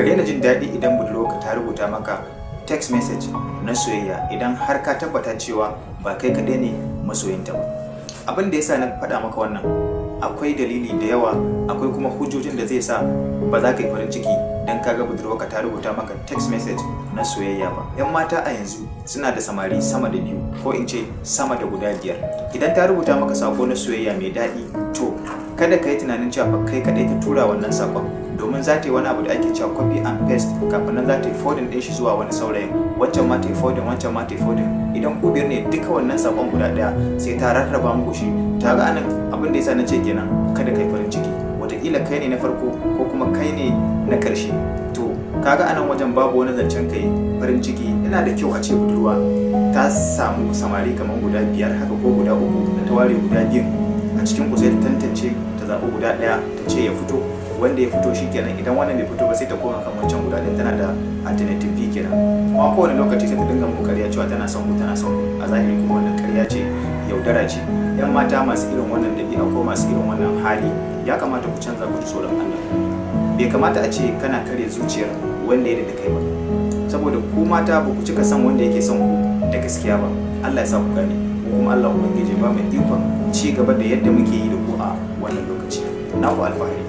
Ka daina jin daɗi idan budurwarka ta rubuta maka text message na soyayya, idan har ka tabbata cewa ba kai kaɗai ne masoyinta ba. Abin da yasa na faɗa maka wannan, akwai dalili da yawa, akwai kuma hujjojin da zai sa ba za ka yi farin ciki don ka ga budurwarka ta rubuta maka text message na soyayya ba. Yan mata a yanzu suna da samari sama da biyu, ko in ce sama da guda biyar. Idan ta rubuta maka sako na soyayya mai daɗi, to kada ka yi tunanin cewa fa kai kaɗai ta tura wannan sakon, domin za ta yi wani abu da ake cewa copy and paste. Kafin nan za ta yi forwarding ɗin shi zuwa wani saurayin, wancan ma ta yi forwarding, wancan ma ta yi forwarding. Idan ku biyar ne, duka wannan sakon guda ɗaya sai ta rarraba muku shi. Ta ga anan abin da yasa na ce kenan kada kai farin ciki. Wataƙila kai ne na farko ko kuma kai ne na ƙarshe. To kaga anan wajen babu wani zancen kai farin ciki. Yana da kyau a ce budurwa ta samu samari kamar guda biyar haka ko guda uku, da ta ware guda biyun a cikin ku, sai ta tantance, ta zaɓi guda ɗaya, ta ce ya fito. Wanda ya fito shi kenan. Idan wannan bai fito ba, sai ta koma kan wancan guda ɗin. Tana da alternative B kenan. Amma kowane lokaci sai ta dinga muku ƙarya cewa tana son ku, tana son ku. A zahiri kuma wannan ƙarya ce, yaudara ce. Yan mata masu irin wannan ɗabi'a ko masu irin wannan hali, ya kamata ku canza, ku ji tsoron Allah. Bai kamata a ce kana karya zuciyar wanda ya da kai ba, saboda ku mata ba ku cika son wanda yake son ku da gaskiya ba. Allah ya sa ku gane. Ko kuma Allah Ubangiji ba mu ikon ci gaba da yadda muke yi da ku a wannan lokaci. Na ku alfahari.